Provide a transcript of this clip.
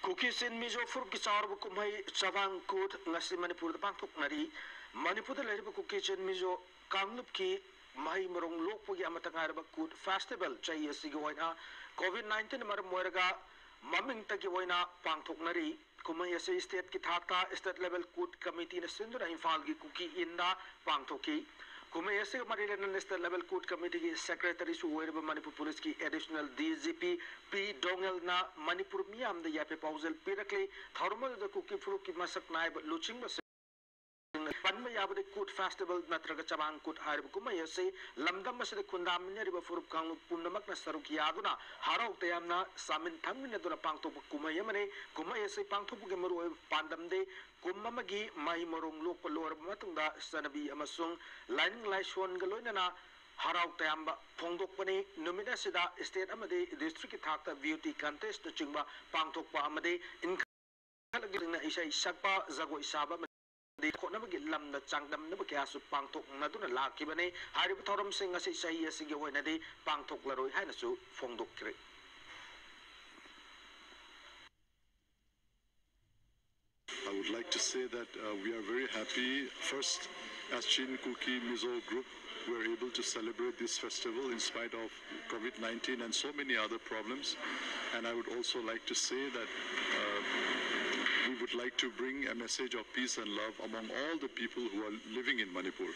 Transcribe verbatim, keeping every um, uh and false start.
ꯀꯨꯀꯤ ꯆꯤꯟ ꯃꯤꯖꯣ ꯐꯨꯔꯨꯞꯀꯤ ꯆꯥꯎꯔꯕ ꯀꯨꯝꯍꯩ ꯆꯕꯥꯡ ꯀꯨꯠ ꯉꯁꯤ ꯃꯅꯤꯄꯨꯔꯗ ꯄꯥꯡꯊꯣꯛꯅꯔꯤ꯫ ꯃꯅꯤꯄꯨꯔꯗ ꯂꯩꯔꯤꯕ ꯀꯨꯀꯤ ꯆꯤꯟ ꯃꯤꯖꯣ ꯀꯥꯡꯂꯨꯞꯀꯤ ꯃꯍꯩ ꯃꯔꯣꯡ ꯂꯣꯛꯄꯒꯤ ꯑꯃꯠꯇ ꯉꯥꯏꯔꯕ ꯀꯨꯠ ꯐꯦꯁꯇꯤꯚꯦꯜ ꯆꯍꯤ ꯑꯁꯤꯒꯤ ꯑꯣꯏꯅ ꯀꯣꯚꯤꯗ ꯅꯥꯏꯟꯇꯤꯟ ꯃꯔꯝ ꯑꯣꯏꯔꯒ ꯃꯃꯤꯡꯇꯒꯤ ꯑꯣꯏꯅ ꯄꯥꯡꯊꯣꯛꯅꯔꯤ꯫ ꯀꯨꯝꯍꯩ ꯑꯁꯤ ꯁ꯭ꯇꯦꯠꯀꯤ ꯊꯥꯛꯇ ꯁ꯭ꯇꯦꯠ ꯂꯦꯚꯦꯜ ꯀꯨꯠ ꯀꯃꯤꯇꯤꯅ ꯁꯤꯟꯗꯨꯅ ꯏꯝꯐꯥꯜꯒꯤ ꯀꯨꯀꯤ ꯏꯟꯗ ꯄꯥꯡꯊꯣꯛꯈꯤ꯫ ꯀꯨꯝꯍꯩ ꯑꯁꯤꯒ ꯃꯔꯤ ꯂꯩꯅꯅ ꯁ꯭ꯇꯦꯠ ꯂꯦꯚꯦꯜ ꯀꯨꯠ ꯀꯃꯤꯇꯤꯒꯤ ꯁꯦꯀ꯭ꯔꯦꯇꯔꯤꯁꯨ ꯑꯣꯏꯔꯤꯕ ꯃꯅꯤꯄꯨꯔ ꯄꯨꯂꯤꯁꯀꯤ ꯑꯦꯗꯤꯁꯅꯦꯜ ꯗꯤ ꯖꯤ ꯄꯤ ꯄꯤ ꯗꯣꯉꯦꯜꯅ ꯃꯅꯤꯄꯨꯔ ꯃꯤꯌꯥꯝꯗ ꯌꯥꯏꯐ ꯄꯥꯎꯖꯦꯜ ꯄꯤꯔꯛꯂꯤ꯫ ꯊꯧꯔꯝ ꯑꯗꯨꯗ ꯀꯨꯀꯤ ꯐꯨꯔꯨꯞꯀꯤ ꯃꯁꯛ ꯅꯥꯏꯕ ꯂꯨꯆꯤꯡꯕꯁꯤꯡ ꯄꯟꯕ ꯌꯥꯕꯗꯤ ꯀꯨꯠ ꯐꯦꯁꯇꯤꯚꯦꯜ ꯅꯠꯇ꯭ꯔꯒ ꯆꯕꯥꯡ ꯀꯨꯠ ꯍꯥꯏꯔꯤꯕ ꯀꯨꯝꯍꯩ ꯑꯁꯤ ꯂꯝꯗꯝ ꯑꯁꯤꯗ ꯈꯨꯟꯗꯥꯃꯤꯟꯅꯔꯤꯕ ꯐꯨꯔꯨꯞ ꯀꯥꯡꯂꯨꯞ ꯄꯨꯝꯅꯃꯛꯅ ꯁꯔꯨꯛ ꯌꯥꯗꯨꯅ ꯍꯔꯥꯎ ꯇꯌꯥꯝꯅ ꯆꯥꯃꯤꯟ ꯊꯛꯃꯤꯟꯅꯗꯨꯅ ꯄꯥꯡꯊꯣꯛꯄ ꯀꯨꯝꯍꯩ ꯑꯃꯅꯤ꯫ ꯀꯨꯝꯍꯩ ꯑꯁꯤ ꯄꯥꯡꯊꯣꯛꯄꯒꯤ ꯃꯔꯨꯑꯣꯏꯕ ꯄꯥꯟꯗꯝꯗꯤ ꯀꯨꯝ ꯑꯃꯒꯤ ꯃꯍꯩ ꯃꯔꯣꯡ ꯂꯣꯛꯄ ꯂꯣꯏꯔꯕ ꯃꯇꯨꯡꯗ ꯆꯠꯅꯕꯤ ꯑꯃꯁꯨꯡ ꯂꯥꯏꯅꯤꯡ ꯂꯥꯏꯁꯣꯟꯒ ꯂꯣꯏꯅꯅ ꯍꯔꯥꯎ ꯇꯌꯥꯝꯕ ꯐꯣꯡꯗꯣꯛꯄꯅꯤ꯫ ꯅꯨꯃꯤꯠ ꯑꯁꯤꯗ ꯁ꯭ꯇꯦꯠ ꯑꯃꯗꯤ ꯗꯤꯁꯇ꯭ꯔꯤꯛꯀꯤ ꯊꯥꯛꯇ ꯕ꯭ꯌꯨꯇꯤ ꯀꯟꯇꯦꯁꯅꯆꯤꯡꯕ ꯄꯥꯡꯊꯣꯛꯄ ꯑꯃꯗꯤ ꯏꯟꯈꯠꯂꯛꯂꯤꯕꯁꯤꯡꯅ ꯏꯁꯩ ꯁꯛꯄ, ꯖꯒꯣꯏ ꯁꯥꯕ ꯑꯃꯗꯤ ꯈꯣꯠꯅꯕꯒꯤ ꯂꯝꯗ ꯆꯥꯡꯗꯝꯅꯕ ꯀꯌꯥꯁꯨ ꯄꯥꯡꯊꯣꯛꯅꯗꯨꯅ ꯂꯥꯛꯈꯤꯕꯅꯤ꯫ ꯍꯥꯏꯔꯤꯕ ꯊꯧꯔꯝꯁꯤꯡ ꯑꯁꯤ ꯆꯍꯤ ꯑꯁꯤꯒꯤ ꯑꯣꯏꯅꯗꯤ ꯄꯥꯡꯊꯣꯛꯂꯔꯣꯏ ꯍꯥꯏꯅꯁꯨ ꯐꯣꯡꯗꯣꯛꯈ꯭ꯔꯦ꯫ I would like to say that uh, we are very happy, first, as Chin Kuki Mizo group, we are able to celebrate this festival in spite of COVID nineteen and so many other problems. And I would also like to say that uh, we would like to bring a message of peace and love among all the people who are living in Manipur.